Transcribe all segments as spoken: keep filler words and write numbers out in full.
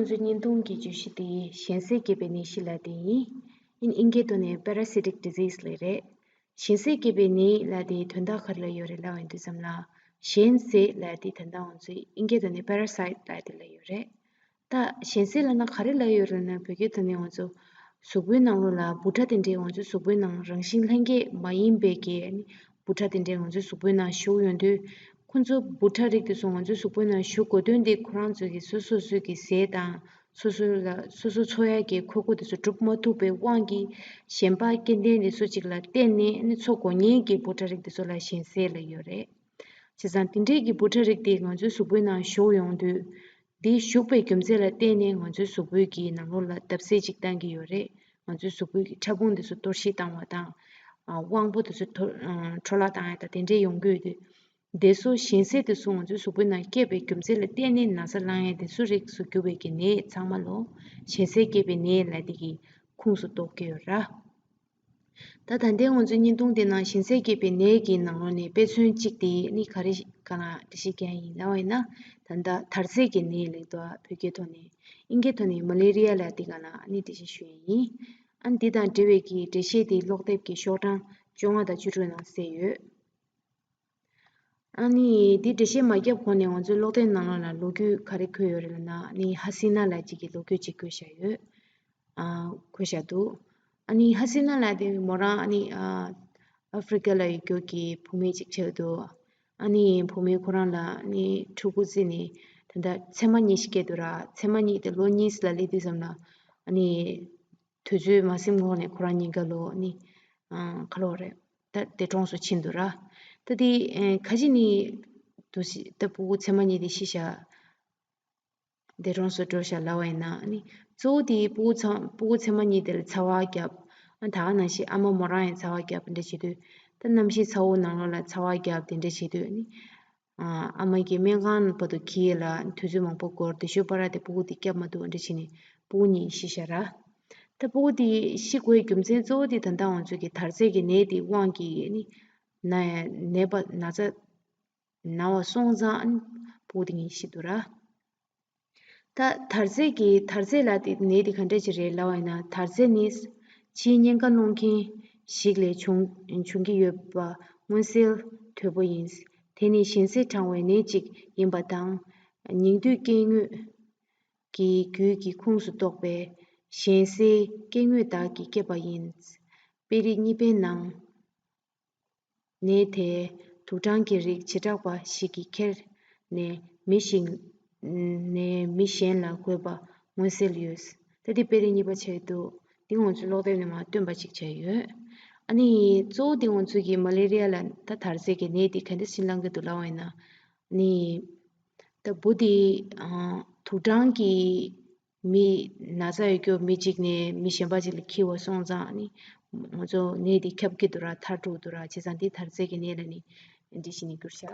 ང་ཚོའི་བརྙན་ཐུང་གི་བརྗོད་གཞི་དེ་གཞན་སེལ་སྐྱེད་པའི་ནད་གཞི་ལབ་དེ་ཡིན། ཨིན་ཨིན་སྐད་ཐོག་ནས་parasitic disease ལབ་རེད། གཞན་སེལ་སྐྱེད་པའི་ནད་ལབ་དེའི་དོན་དག་ག་རེ་ལབ་ཡོད་རེད་ལབ་ཡོང་དུས་ཙམ་ལ། གཞན་སེལ་ལབ་དེ་ད་ལྟ་ང་ཚོས་ཨིན་སྐད་ཐོག་ནས་parasite ལབ་དེ་ལབ་ཡོད་རེད། ད་གཞན་སེལ་ལབ་ན་ག་རེ་ལབ་ཡོད་རེད་ན། བོད་སྐད་ཐོག་ནས་ང་ཚོ་གཟུགས་པོའི་ནང་ལོགས་ལ་འབུ་ཕྲ་དེ་འདྲས་ང་ཚོའི་གཟུགས་པོའི་ནང་རང་བཞིན་ལྷན་སྐྱེས་མ་ཡིན་པའི་གི་ཨ་ནི་འབུ་ཕྲ་དེ་འདྲས་ང་ཚོའི་གཟུགས་པོའི་ནང་ཞུགས་ཡོང་དུས། ཁོ་ཚོ་འབུ་ཕྲ་རིགས་དེ་ཚོ་ང་ཚོའི་གཟུགས་པོའི་ནང་ཞུགས་དགོས་དོན་དེ་ཁོ་རང་ཚོ་གི་སོ་སོ་སོ་གི་ཟས་དང་། སོ་སོ་ལ་སོ་སོ་འཚོ་ཡག་གི་དགོས་མཁོ་དེ་ཚོ་སྒྲུབ་མ་ཐུབ་པའི་དབང་གིས། གཞན་པ་སྐྱེ་ལྡན་དེ་ཚོ་གཅིག་ལ་བརྟེན་ནས་ཨ་ནི་འཚོ་དགོས་མཁན་གྱི་འབུ་ཕྲ་རིགས་དེ་ཚོ་ལ་གཞན་སེལ་ལབ་ཡོད་རེད། བྱས་ཙང་དེ་འདྲས་ཀྱི་འབུ་ཕྲ་རིགས་དེ་ང་ཚོའི་གཟུགས་པོའི་ནང་ཞུགས་ཡོང་དུས། དེ་ཞུགས་པའི་རྒྱུ་མཚན་ལ་བརྟེན་ནས་ང་ཚོའི་གཟུགས་པོའི་གི་ནང་ལོགས་ལ་བརྡབ་གསིག་ཅིག་བཏང་གི་ཡོད་རེད། ང་ཚོའི་གཟུགས་པོའི་གི་ཕྲ་ཕུང་དེ་ཚོ་གཏོར་བཤིག་བཏང་བ་དང་། ཨ་དབང་པོ་དེ་ཚོ་འཕྲོ་ཨ་འཕྲོ་བརླག་བཏང་ཡ་དང་དེ་འདྲས་ཡོང་གི་ཡོད་དུས། དེ་ཚོ་གཞན་སེལ་དེ་ཚོ་ང་ཚོའི་གཟུགས་པོའི་ནང་སྐྱེས་པའི་རྒྱུ་མཚན་ལ་བརྟེན་ནས་ན་ཚ་ལངས་ཡ་དེ་ཚོ་རིགས་སུ་གྱུར་པའི་གི་ནད་ཚང་མ་ལོ། གཞན་སེལ་སྐྱེས་པའི་ནད་ལབ་དེ་གི་ཁོངས་སུ་གཏོགས་ཀྱི་ཡོད་ར། ད་ད་ལྟའི་ང་ཚོའི་བརྙན་ཐུང་དེ་ནང་གཞན་སེལ་སྐྱེས་པའི་ནད་ཀྱི་ནང་ལོགས་ནས་དཔེ་མཚོན་གཅིག་དེ་ནི་ག་རེ་ག་ལ་འགྲེལ་བཤད་རྒྱག་ཡིན་ལབ་པ་ཡིན་ན། ད་ལྟ་དར་ཚད་ཀྱི་ནད་ལབ་འདུག་བོད་སྐད་ཐོག་ནས། ཨིན་སྐད་ཐོག་ནས་མ་ལེ་རི་ཡ་ལབ་དེ་ག་ལ་ནི་འགྲེལ་བཤད་ཞུ་ཡ་ཡིན། ཨ་ནི་འདི་དང་འབྲེལ་བའི་གི་འགྲེལ་བཤད་དེ་ཀློག་དེབ་ཀྱི་ཤོག་གྲངས་བཅོ་ལྔ་དང་བཅུ་དྲུག་ནང་གསལ་ཡོད། ཨ་ནི་འདི་འགྲེལ་བཤད་མ་བརྒྱབ་གོང་ནས་ང་ཚོའི་ཀློག་དེབ་ནང་ལོགས་ལ་ལོ་རྒྱུས་ག་རེ་འཁོད་ཡོད་རེད་ལབ་ན། ཨ་ནི་ཧ་སི་ན་ལབ་ཅིག་གི་ལོ་རྒྱུས་ཅིག་བཀོད་བཞག་ཡོད། ཨ་བཀོད་བཞག་འདུག་ཨ་ནི་ཧ་སི་ན་ལབ་དེ་མོ་རང་ཨ་ནི་ཨ་ཨ་ཧྥི་རི་ཀ་ལ་ཡོད་རྒྱུ་གི་བུད་མེད་ཅིག་ཆགས་འདུག་ཨ་ནི་བུད་མེད་ཁོ་རང་ལ་ཨ་ནི་ཕྲུ་གུ་བརྩིས་ནས་ད་ལྟ་མཚེ་མ་གཉིས་ཤིག་སྐྱེས་འདུག་ར། མཚེ་མ་གཉིས་དེ་ལོ་གཉིས་ལ་སླེབས་དུས་ཙམ་ལ་ཨ་ནི། དུས་ཚོད་མ་ཟིན་གོང་ནས་ཁོ་རང་གཉིས་ཀ་ལོ་ནི་ཨང་ཁ་ལོ་རེད། ད་འདས་གྲོངས་སུ་ཕྱིན་འདུག་ར། ད་དེ་ཨེ་ཁ་ཅིག་ནི་དུ་ཞི་ད་ཕྲུ་གུ་མཚེ་མ་གཉིས་དེ་ཤི་ཤག་འདས་གྲོངས་སུ་འགྲོ་ཤག་ལབ་པ་ཡིན་ན། ནི་གཙོ་བོ་དེ་ཕྲུ་གུ་ཚང་ཕྲུ་གུ་མཚེ་མ་གཉིས་དེ་ལ་ཚ་བ་བརྒྱབ། ཨ་ད་ག་ནང་བཞིན་ཨ་མ་མོ་རང་ཡང་ཚ་བ་བརྒྱབ་འདྲ་བྱེད་དུས། ད་གནམ་གཤིས་ཚ་བོ་ནང་ལོགས་ལ་ཚ་བ་བརྒྱབ་དེ་འདྲ་བྱེད་དུས་ནི། ཨ་མ་གིས་སྨན་ཁང་བར་དུ་འཁྱེར་ལ་དུས་ཚོད་མང་པོ་འགོར། དེ་ཤོད་པ་ར་དེ་ཕྲུ་གུ་དེ་སྐྱབས་མ་ཐུབ་འདྲ་བྱས་ནས་ཕྲུ་གུ་གཉིས་ཤི་ཤག་ར། ད་ཕྲུ་གུ་དེ་ཤི་དགོས་རྒྱུ་མཚན་གཙོ་བོ་དེ་ད་ལྟ་ང་ཚོ་གི་དར་ཚད་ཀྱི་ནད་དེ་དབང་གིས་ནི་ན་ནད་པ་ན་ཚ་ན་བ་སོང་ཙང་ཕྲུ་གུ་དེ་གཉིས་ཤི་འདུག་ར། ད་དར་ཚད་ཀྱི་དར་ཚད་ལབ་དེ་ནད་དེ་ག་འདྲ་ཅིག་རེད་ལབ་པ་ཡིན་ན། དར་ཚད་ནི་ཕྱིའི་གཉན་ཁ་སློང་མཁན་ཞིག་ལས་བྱུང་བྱུང་གི་ཡོད་པ་མངོན་གསལ་དོད་པོ་ཡིན། དེ་ནི་གཞན་སེལ་གྲང་བའི་ནད་ཅིག་ཡིན་པ་དང་། ཉིང་རྡུལ་སྐྱེ་དངོས་ཀྱི་རྒྱུད་ཀྱི་ཁོངས་སུ་གཏོགས་པའི་གཞན་སེལ་སྐྱེ་དངོས་དག་གིས་བསྐྱེད་པ་ཡིན། དཔེ་རིས་གཉིས་པའི་ནང་ནད་དེ་དུག་སྦྲང་གི་རིགས་བྱེ་བྲག་པ་ཞིག་གིས་ཁྱེར་ནས་མི་ཞིག་ནས་མི་གཞན་ལ་འགོས་པ་མངོན་གསལ་ཡོད། ད་འདི་དཔེ་རིས་གཉིས་པ་ཆགས་འདུག་འདི་ང་ཚོའི་ཀློག་དེབ་ནས་མར་བཏོན་པ་ཅིག་ཆགས་ཡོད། ཨ་ནི་གཙོ་བོ་འདི་ང་ཚོ་གི་མ་ལེ་རི་ཡ་ལ་ད་དར་ཚད་ཀྱི་ནད་འདི་ག་འདྲ་ཞིག་སློང་གི་འདུག་ལབ་པ་ཡིན་ན། ནི་ད་འབུ་འདི་ཨ་དུག་སྦྲང་གི་མི་ན་ཚ་ཡོད་རྒྱུ་མི་གཅིག་ནས་མི་གཞན་པ་གཅིག་ལ་འཁྱེར་བ་སོང་ཙང་། ནི་ང་ཚོ་ནད་འདི་ཁྱབ་ཀྱི་འདུག་ར། ཐར་འགྲོ་གི་འདུག་ར། བྱས་ཙང་འདི་དར་ཚད་ཀྱི་ནད་ལ་ནི་འདི་བཞིན་ནི་གྱུར་ཤག་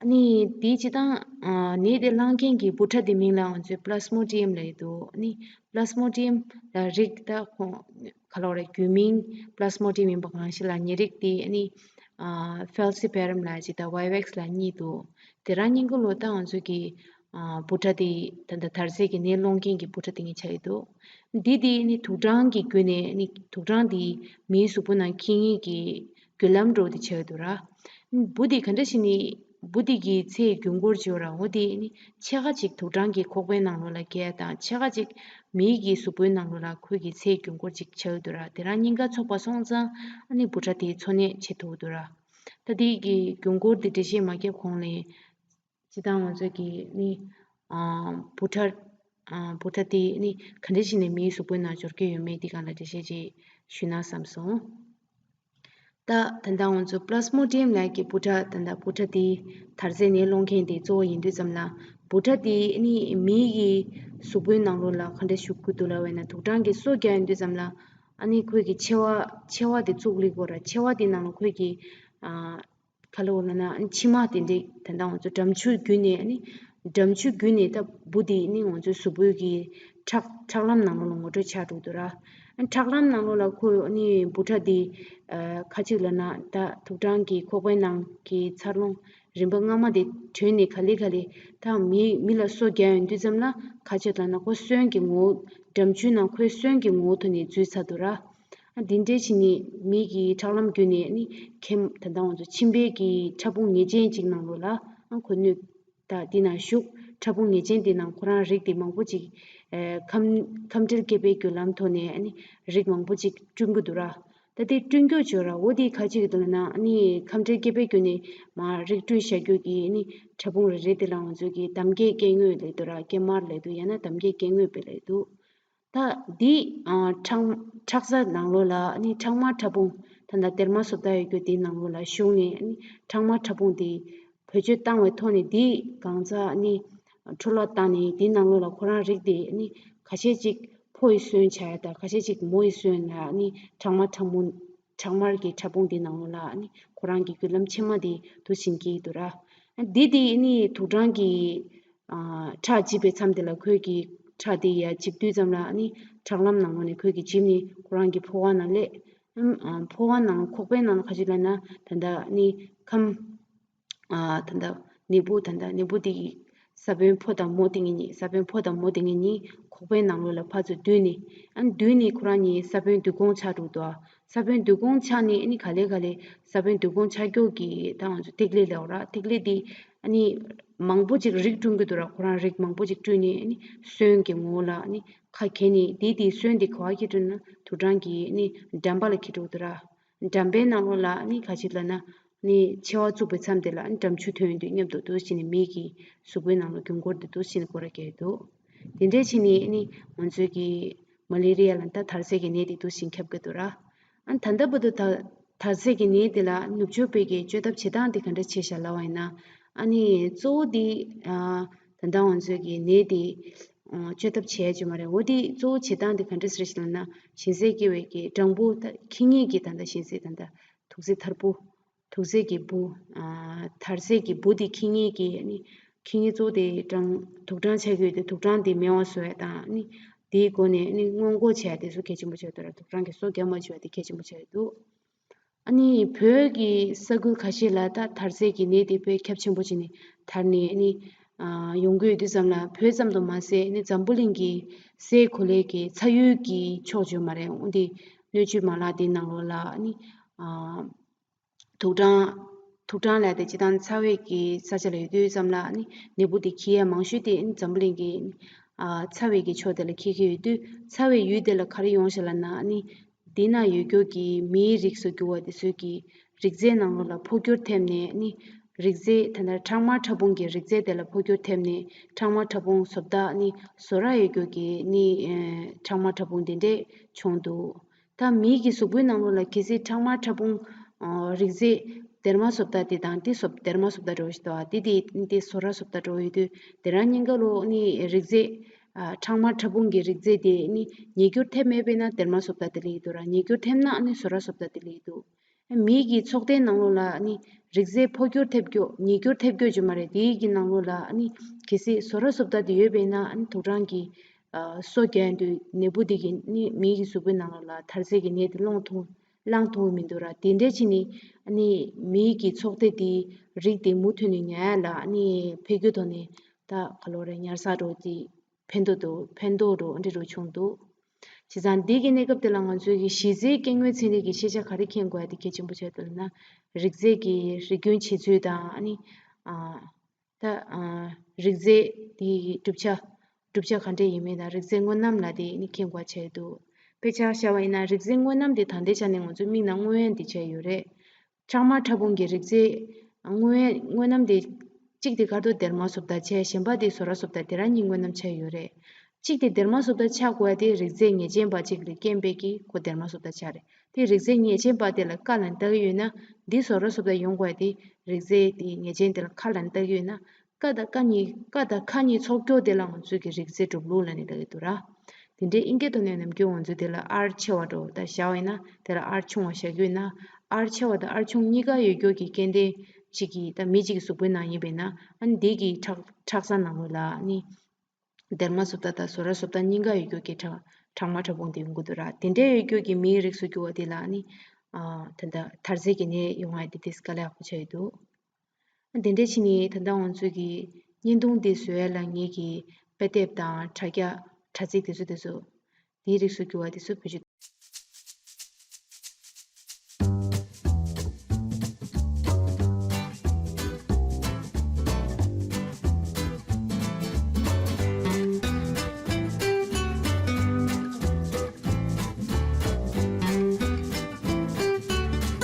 ཨ་ནི་དེའི་སྤྱིར་བཏང་ཨ་ནད་དེ་བསླང་མཁན་གྱི་འབུ་ཕྲ་དེ་མིང་ལ་ང་ཚོས་Plasmodium་ལབ་ཀྱི་འདུག་ཨ་ནི་Plasmodium་ལ་རིགས་ད་ཁོང་ག་ལབ་རེད། རྒྱུད་མིང་Plasmodium་ཡིན་པ་གང་ཞིག་ལ་ཉེ་རིགས་དེ་ཨ་ནི་ཨ་Falciparum་ལབ་ཅིག་དང་Vivax་ལབ་གཉིས་འདུག་དེ་རང་གཉིས་ཀ་ལོ་ད་ང་ཚོ་གི་ཨ་འབུ་ཕྲ་དེ་ད་ལྟ་དར་ཚད་ཀྱི་ནད་སློང་མཁན་གྱི་འབུ་ཕྲ་དེ་གཉིས་ཆགས་ཀྱི་འདུག་འདི་དེ་ཨ་ནི་དུག་སྦྲང་གི་བརྒྱུད་ནས་ཨ་ནི་དུག་སྦྲང་དེ་མིའི་གཟུགས་པོ་ནང་འཁྱེར་མཁན་གྱི་བརྒྱུད་ལམ་འདྲ་བོ་དེ་ཆགས་ཀྱི་འདུག་ར། འབུ་དེ་ག་འདྲ་ཞིག་ནི་འབུ་དེ་གི་ཚེ་རྒྱུན་འཁོར་བྱེད་ར། འོ་དེ་ནི་ཕྱེད་ཀ་ཅིག་དུག་སྦྲང་གི་ཁོག་པའི་ནང་ལོགས་ལ་སྐྱེལ་དང་ཕྱེད་ཀ་ཅིག་མིའི་གི་གཟུགས་པོའི་ནང་ལོགས་ལ་ཁོའི་གི་ཚེ་རྒྱུན་འཁོར་ཅིག་ཆགས་ཀྱི་འདུག་ར། དེ་རང་གཉིས་ཀ་ཚོགས་པ་སོང་ཙང་ཨ་ནི་འབུ་ཕྲ་དེ་འཚོ་གནས་བྱེད་ཐུབ་ཀྱི་འདུག་ར། ད་དེ་གི་རྒྱུན་འཁོར་དེ་འགྲེལ་བཤད་མ་བརྒྱབ་གོང་ལ། སྤྱིར་བཏང་ང་ཚོ་གི་ནི་ཨ་འབུ་ཕྲ་ཨ་འབུ་ཕྲ་དེ་ནི་ག་འདྲ་ཞིག་ནས་མིའི་གཟུགས་པོའི་ནང་འབྱོར་གྱི་ཡོད་མེད་དེ་སྒང་ལ་འགྲེལ་བཤད་ཅིག་ཞུས་ན་བསམ་སོང་། ད་ད་ལྟ་ང་ཚོ་Plasmodium་ལབ་ཀྱི་འབུ་ཕྲ་ད་ལྟ་འབུ་ཕྲ་དེ་དར་ཚད་ནད་སློང་མཁན་དེ་གཙོ་བོ་ཡིན་དུས་ཙམ་ལ། འབུ་ཕྲ་དེ་ནི་མིའི་གི་གཟུགས་པོའི་ནང་ལོགས་ལ་ག་འདྲ་ཞུགས་ཀྱི་འདུག་ལབ་པ་ཡིན་ན། དུག་སྦྲང་གིས་སོ་བརྒྱབ་ཡོང་དུས་ཙམ་ལ་ཨ་ནི་ཁོའི་གི་མཆེ་བ་མཆེ་བ་དེ་བཙུགས་ལེ་གོ་ར། མཆེ་བ་དེ་ནང་ལ་ཁོའི་གི་ཨ། ག་ལབ་དགོས་ལབ་ན། མཆིལ་མ་དེ་འདྲས་ད་ལྟ་ང་ཚོ་འགྲམ་ཆུ་བརྒྱུད་ནས་ནི། འགྲམ་ཆུ་བརྒྱུད་ནས་ད་འབུ་དེ་ནི་ང་ཚོའི་གཟུགས་པོའི་གི་ཁྲག་ཁྲག་ལམ་ནང་ལོགས་ལ་ངོ་འཕྲོད་ཆགས་འགྲོ་འདུག་ར། ཨ་ཁྲག་ལམ་ནང་ལོགས་ལ་ཁོ་ཨ་ནི་འབུ་ཕྲ་འདི་ཨ་ཁ་ཅིག་ལབ་ན་ད་དུག་སྦྲང་གི་ཁོག་པའི་ནང་གི་འཚར་ལོངས་རིམ་པ་སྔ་མ་དེ་གྲོལ་ནས་ག་ལེ་ག་ལེ་ད་མི་མི་ལ་སོ་རྒྱག་ཡོང་དུས་ཙམ་ལ་ཁ་ཅིག་ལབ་ན་ཁོ་སོན་གྱི་ངོ་བོ་འགྲམ་ཆུའི་ནང་ཁོའི་སོན་གྱི་ངོ་བོ་ཐོག་ནས་འཛུལ་ཚར་འདུག་ར། ཨ་འདི་འདྲའི་བྱས་ནས་མི་གི་ཁྲག་ལམ་བརྒྱུད་ནས་ཨ་ནི་ཁེམ་ད་ལྟ་ང་ཚོ་མཆིན་པའི་གི་ཕྲ་ཕུང་ངེས་ཅན་གཅིག་ནང་ལོགས་ལ་ཨ་ཁོ་གནོད། ད་འདི་ནང་ཞུགས་ཕྲ་ཕུང་ངེས་ཅན་འདི་ནང་ཁོ་རང་རིགས་དེ་མང་པོ་ཅིག་ཨེ་ཁམས་ཁམས་འབྲེལ་སྐྱེ་འཕེལ་བརྒྱུད་ལམ་ཐོག་ནས་ཨ་ནི་རིགས་མང་པོ་ཅིག་བསྐྲུན་གྱི་འདུག་ར། ད་དེ་བསྐྲུན་རྒྱུ་བྱོས་ར་འོ་དེ་ཁ་ཅིག་གི་དོན་ན་ཨ་ནི་ཁམས་འབྲེལ་སྐྱེ་འཕེལ་བརྒྱུད་ནས་མ་རིགས་བསྐྲུན་བྱ་རྒྱུ་གི་ཨ་ནི་ཕྲ་ཕུང་རེ་རེ་དེ་ལ་ང་ཚོས་ཀྱི་གདམ་ཀའི་སྐྱེ་དངོས་ལབ་འདུག་ར་སྐྱེ་དམར་ལབ་འདུག་ཡང་ན་གདམ་ཀའི་སྐྱེ་དངོས་དཔེ་ལབ་འདུག་ད་འདི་ཨ་ཁྲག་ཁྲག་རྩ་ནང་ལོགས་ལ་ཨ་ནི་ཁྲག་དམར་ཕྲ་ཕུང་ད་ལྟ་དེར་མ་སོབ་ད་ཡོད་རྒྱུ་འདི་ནང་ལོགས་ལ་ཞུགས་ནས་ཨ་ནི་ཁྲག་དམར་ཕྲ་ཕུང་འདི་བེད་སྤྱོད་བཏང་བའི་ཐོག་ནས་འདི་གང་ཙམ་ཨ་ནི་འཕྲོ་བརླག་བཏང་ནས་འདི་ནང་ལོགས་ལ་ཁོ་རང་རིགས་འདི་ཨ་ནི་ཁ་ཤས་ཅིག་ཕོ་ཡི་སོན་ཆགས་ཡ་དང་ཁ་ཤས་ཅིག་མོ་ཡི་སོན་ལ་ཨ་ནི་ཁྲག་དམར་ཕྲ་ཕུང་ཁྲག་དམར་གྱི་ཕྲ་ཕུང་འདི་ནང་ལོགས་ལ་ཨ་ནི་ཁོ་རང་གི་རྒྱུ་ལམ་ཕྱི་མ་འདི་དུ་ཕྱིན་གྱི་འདུག་ར། འདི་འདི་ཨ་ནི་དུག་སྦྲང་གི་ཨ་ཁྲག་འཇིབ་པའི་མཚམས་དེ་ལ་ཁོས་ཀྱི་ཁྲག་དེ་ཡར་འཇིབ་དུས་ཙམ་ལ་ཨ་ནི་ཁྲག་ལམ་ནང་ལོགས་ནས་ཁོས་ཀྱི་འཇིབ་ནས་ཁོ་རང་གི་ཕོ་བ་ནང་སླེབས། ཨམ་ཨ་ཕོ་བ་ནང་ཁོག་པའི་ནང་ལ་ཁ་ཅིག་ལབ་ན་ད་ལྟ་ཨ་ནི་ཁམས་ཨ་ད་ལྟ་ནད་འབུ་ད་ལྟ་ནད་འབུ་དེ་གི་ས་བོན་ཕོ་དང་མོ་དེ་གཉིས་ས་བོན་ཕོ་དང་མོ་དེ་གཉིས་ཁོག་པའི་ནང་ལོགས་ལ་ཕར་ཚུར་བསྡུས་ནས་ཨ་ནི་བསྡུས་ནས་ཁོ་རང་གཉིས་ས་བོན་འདུས་གོང་ཆགས་འགྲོ་འདུག་ས་བོན་འདུས་གོང་ཆགས་ནས་ཨ་ནི་ག་ལེ་ག་ལེ་ས་བོན་འདུས་གོང་ཆགས་མགྱོགས་ཀྱི་ད་ང་ཚོ་ཐིག་ལེ་ལབ་ར་ཐིག་ལེ་དེ་ཨ་ནི་མང་པོ་ཅིག་རིགས་བསྐྲུན་གྱི་འདུག་ར་ཁོ་རང་རིགས་མང་པོ་ཅིག་བསྐྲུན་ནས་ཨ་ནི་སོན་གྱི་ངོ་བོ་ལ་ཨ་ནི་ཁ་གྱེས་ནས་དེ་དེའི་སོན་དེ་ག་བ་འཁྱེར་འགྲོ་ན་དུག་སྦྲང་གི་ཨ་ནི་འགྲམ་པ་ལ་འཁྱེར་འགྲོ་གི་འདུག་ར། འགྲམ་པའི་ནང་ལོགས་ལ་ཨ་ནི་ག་ཅིག་ལབ་ན་ཨ་ནི་མཆེ་བ་བཙུགས་པའི་མཚམས་དེ་ལ་ཨ་ནི་འགྲམ་ཆུ་ཐོན་དུས་མཉམ་དུ་འདུག་བྱས་ནས་མི་གི་གཟུགས་པོའི་ནང་ལ་རྒྱུན་འཁོར་དུ་འདུག་བྱས་ནས་སྐོར་ར་རྒྱག་གི་འདུག་དེ་འདྲས་བྱས་ནས་ཨ་ནི་ང་ཚོའི་གི་མ་ལེ་རི་ཡ་ལ་ད་དར་ཟས་ཀྱི་ནད་དེ་འདུག་བཞིན་ཁྱབ་ཀྱི་འདུག་ར། ཨ་ནི་ད་ལྟ་བར་དུ་ད་དར་ཟས་ཀྱི་ནད་དེ་ལ་ནུབ་ཕྱོགས་པའི་གི་བཅོས་ཐབས་བྱེད་སྟངས་དེ་ག་འདྲ་བྱས་བཞག་ལབ་པ་ཡིན་ན་ཨ་ནི་གཙོ་བོ་དེ་ཨ་ད་ལྟ་ང་ཚོའི་གི་ནད་དེ་ཨ་བཅོས་ཐབས་བྱས་ཡ་ཅིག་མ་རེད། འོ་དེ་གཙོ་བོ་བྱེད་སྟངས་དེ་ག་འདྲ་ཟེར་ཞིག་ལབ་ན་ཞིམ་ཟས་སྐྱེ་བའི་གི་སྦྲང་བུ་ད་ཁྱི་ངན་གི་ད་ལྟ་ཞིམ་ཟས་ད་ལྟ་དུག་རྫས་ཐར་བུ། དུག་རྫས་ཀྱི་འབུ། ཨ་དར་ཟས་ཀྱི་འབུ་དེ་ཁྱི་ངན་གྱི་ཨ་ནི་ཁྱི་ངན་གཙོ་བོ་དེ་སྦྲང་དུག་སྦྲང་ཆགས་ཀྱི་ཡོད་དེ་དུག་སྦྲང་དེ་མེད་པ་བཟོ་ཡ་དང་ཨ་ནི་དེའི་སྒོ་ནས་ཨ་ནི་སྔོན་འགོག་བྱས་ཡ་དེ་ཚོ་གལ་ཆེན་པོ་ཆགས་ཡོད་དུ་ར། དུག་སྦྲང་གི་སོ་རྒྱག་མ་བཅུག་པ་དེ་གལ་ཆེན་པོ་ཆགས་ཡོད་དུ། ཨ་ནི་བོད་ཀྱི་ས་ཁུལ་ཁ་ཤས་ལ་ད་དར་ཟས་ཀྱི་ནད་དེ་དཔེ་ཁྱབ་ཆེན་པོ་བྱས་ནས་དར་ནས་ཨ་ནི་ཨ་ཡོང་གི་ཡོད་དུས་ཙམ་ལ་བོད་ཙམ་དུ་མ་ཟད་ཨ་ནི་འཛམ་བུ་གླིང་གི་སའི་གོ་ལའི་གི་ཚ་ཡུལ་གྱི་ཕྱོགས་བརྗོད་མ་རེད། འོན་ཏེ་སྣོད་བཅུད་མ་ལག་དེ་ནང་ལོགས་ལ་ཨ་ནི་ཨ། དུག་སྦྲང་། དུག་སྦྲང་ལབ་དེ་སྤྱིར་བཏང་ཚ་བའི་གི་ས་ཆ་ལ་ཡོད་དུས་ཙམ་ལ་ཨ་ནི་ནད་འབུ་དེ་འཁྱེར་ཡ་མང་ཤོས་དེ་ཨ་ནི་འཛམ་བུ་གླིང་གི་ཨ་ཚ་བའི་གི་ཕྱོགས་དེ་ལ་འཁྱེར་གྱི་ཡོད་དུས་ཚ་བའི་ཡུལ་དེ་ལ་ག་རེ་ཡོང་ཤག་ལབ་ན་ཨ་ནི་དེ་ན་ཡོད་རྒྱུ་གི་མིའི་རིགས་སུ་གྱུར་བ་དེ་ཚོའི་གི་རིགས་རྫས་ནང་ལོགས་ལ་འཕོ་འགྱུར་ཐེབས་ནས་ཨ་ནི་རིགས་རྫས་ད་ལྟ་ཁྲག་དམར་ཕྲ་ཕུང་གི་རིགས་རྫས་དེ་ལ་འཕོ་འགྱུར་ཐེབས་ནས་ཁྲག་དམར་ཕྲ་ཕུང་བཟོ་ལྟ་ཨ་ནི་བཟོ་ར་ཡོད་རྒྱུ་གི་ཨ་ནི་ཁྲག་དམར་ཕྲ་ཕུང་དེ་འདྲས་བྱུང་འདུག་ད་མིའི་གི་གཟུགས་པོའི་ནང་ལོགས་ལ་གལ་སྲིད་ཁྲག་དམར་ཕྲ་ཕུང་ཨ་རིགས་རྫས་དེར་མ་བཟོ་ལྟ་དེ་དང་དེ་བཟོ་དེར་མ་བཟོ་ལྟ་འགྲོ་བཞིན་འདུག་ཨ་དེ་དེ་དེ་བཟོ་ར་བཟོ་ལྟ་འགྲོ་ཡོད་དུས་དེ་རང་གཉིས་ཀ་ལོ་ནི་རིགས་རྫས་ཨ་ཁྲག་དམར་ཕྲ་ཕུང་གི་རིགས་རྫས་དེ་ནི་ཉེས་འགྱུར་ཐེབས་མེད་པས་ན་དེར་མ་བཟོ་ལྟ་དེ་ལེགས་འདུག་ར། ཉེས་འགྱུར་ཐེབས་ན་ནི་བཟོ་ར་བཟོ་ལྟ་དེ་ལེགས་འདུག་མིའི་གི་ཚོགས་སྡེའི་ནང་ལོགས་ལ་ནི་རིགས་རྫས་འཕོ་འགྱུར་ཐེབས་རྒྱུ་ཉེས་འགྱུར་ཐེབས་རྒྱུ་ཅིག་མ་རེད། དེའི་གི་ནང་ལོགས་ལ་ནི་གལ་སྲིད་བཟོ་ར་བཟོ་ལྟ་དེ་ཡོད་པས་ན་ནི་དུག་སྦྲང་གི་ཨ་སོ་རྒྱག་དུས་ནད་འབུ་དེ་གིས་ནི་མིའི་གི་གཟུགས་པོའི་ནང་ལོགས་ལ་དར་ཟས་ཀྱི་ནད་དེ་སློང་ཐུབ་བླང་ཐུབ་མི་འདུག་ར། དེ་འདྲས་བྱས་ནི་ནི་མིའི་གི་ཚོགས་སྡེ་དེ་རིགས་དེ་མུ་མཐུད་ནས་ཉར་ཡ་ལ་ནི་འཕེལ་རྒྱས་ཐོག་ནས་ད་ག་ལོ་རེད་ཉར་ས་འགྲོ་དེ་ཕན་ཐོགས་འདུག་ཕན་ཐོགས་འགྲོ་འདི་འགྲོ་བྱུང་འདུག་བྱས་ཙང་འདི་གི་གནས་སྐབས་དེ་ལ་ང་ཚོའི་གི་གཞི་རྩའི་སྐྱེ་དངོས་ཚན་རིག་གི་ཤེས་བྱ་ག་རེ་མཁྱེན་དགོས་ཡ་དེ་གལ་ཆེན་པོ་ཆགས་འདུག་ལབ་ན་རིགས་རྫས་ཀྱི་རིགས་རྒྱུན་བྱེད་ཚུལ་དང་ཨ་ནི་ཨ། ད་ཨ་རིགས་རྫས་དེའི་གྲུབ་ཆ། གྲུབ་ཆ་ག་འདྲས་ཡིན་མིན་དང་རིགས་རྫས་དངོས་རྣམ་ལ་དེ་ནི་མཁྱེན་དགོས་བྱས་འདུག་དཔེ་ཆ་བཞག་པ་ཡིན་ན་རིགས་རྫས་དངོས་རྣམ་དེ་ད་ལྟའི་ཆ་ནས་ང་ཚོའི་མིག་ནང་མངོན་ཡངས་དེ་བྱས་ཡོད་རེད། ཁྲག་དམར་ཕྲ་ཕུང་གི་རིགས་རྫས་དངོས་ཡངས་དངོས་རྣམ་དེ་གཅིག་དེ་ཁ་དོག་སྡེར་མ་བཟོ་ལྟ་བྱས་གཞན་པ་དེ་བཟོ་ར་བཟོ་ལྟ་དེ་རང་གཉིས་དངོས་རྣམ་ཆགས་ཡོད་རེད། གཅིག་དེ་སྡེར་མ་བཟོ་ལྟ་ཆགས་དགོས་ཡ་དེ་རིགས་རྫས་ངེས་ཅན་པ་གཅིག་ལ་རྐྱེན་པས་ཀྱི་ཁོ་སྡེར་མ་བཟོ་ལྟ་ཆགས་རེད། དེ་རིགས་རྫས་ངེས་ཅན་པ་དེ་ལ་ཀ་ལ་ལྟ་གི་ཡོད་ན་འདི་བཟོ་ར་བཟོ་ལྟ་ཡོང་དགོས་ཡ་དེ་རིགས་རྫས་དེ་ངེས་ཅན་དེ་ལ་ཁ་ལ་ལྟ་གི་ཡོད་ན་ཀ་དང་ཀ་གཉིས་ཀ་དང་ཁ་གཉིས་ཚོགས་རྒྱུ་དེ་ལ་ང་ཚོས་ཀྱི་རིགས་རྫས་གྲུབ་ལུགས་ལ་ནི་ལྟ་གི་འདུག་ར། དེ་འདྲའི་ཨིན་སྐད་ཐོག་ནས་ནམ་རྒྱུན་ང་ཚོས་དེ་ལ་ཨར་ཆེ་བ་འགྲོ་ད་བཞག་པ་ཡིན་ན་དེ་ལ་ཨར་ཆུང་བ་བཞག་གི་ཡོད་ན་ཨར་ཆེ་བ་དང་ཨར་ཆུང་གཉིས་ཀ་ཡོད་རྒྱུ་གི་སྐྱེ་ལྡན་གཅིག་གིས་ད་མི་གཅིག་གི་གཟུགས་པོའི་ནང་ཡིན་པས་ན་ཨ་ནི་འདི་གི་ཁྲག་ཁྲག་རྩ་ནང་ལོགས་ལ་ནི། སྡེར་མ་བཟོ་ལྟ་དང་བཟོ་ར་བཟོ་ལྟ་གཉིས་ཀ་ཡོད་རྒྱུ་གི་ཁྲག་ གྲང་མ་དྲག་པོ་འདི་ཡོང་གི་འདུག་ར། དེ་འདྲའི་ཡོད་རྒྱུ་གི་མིའི་རིགས་སུ་གྱུར་པ་འདི་ལ་ནི་ཨ་ད་ལྟ་འདར་རྩེ་གི་ནད་ཡོང་ཡ་འདི་ཏིས་དཀའ་ལས་ཁག་པོ་ཆགས་ཡོད་འདུག་དེ་འདྲ་བྱས་ནས་ད་ལྟ་ང་ཚོ་གི་བརྙན་ཐུང་འདི་བཟོ་ཡ་ལ་ངེད་ཀྱི་དཔེ་དེབ་དང་དྲ་རྒྱ་དྲ་ཚིགས་དེ་ཚོ་དེ་ཚོ་དེའི་རིགས་སུ་གྱུར་པ་དེ་ཚོ་བེད་སྤྱོད།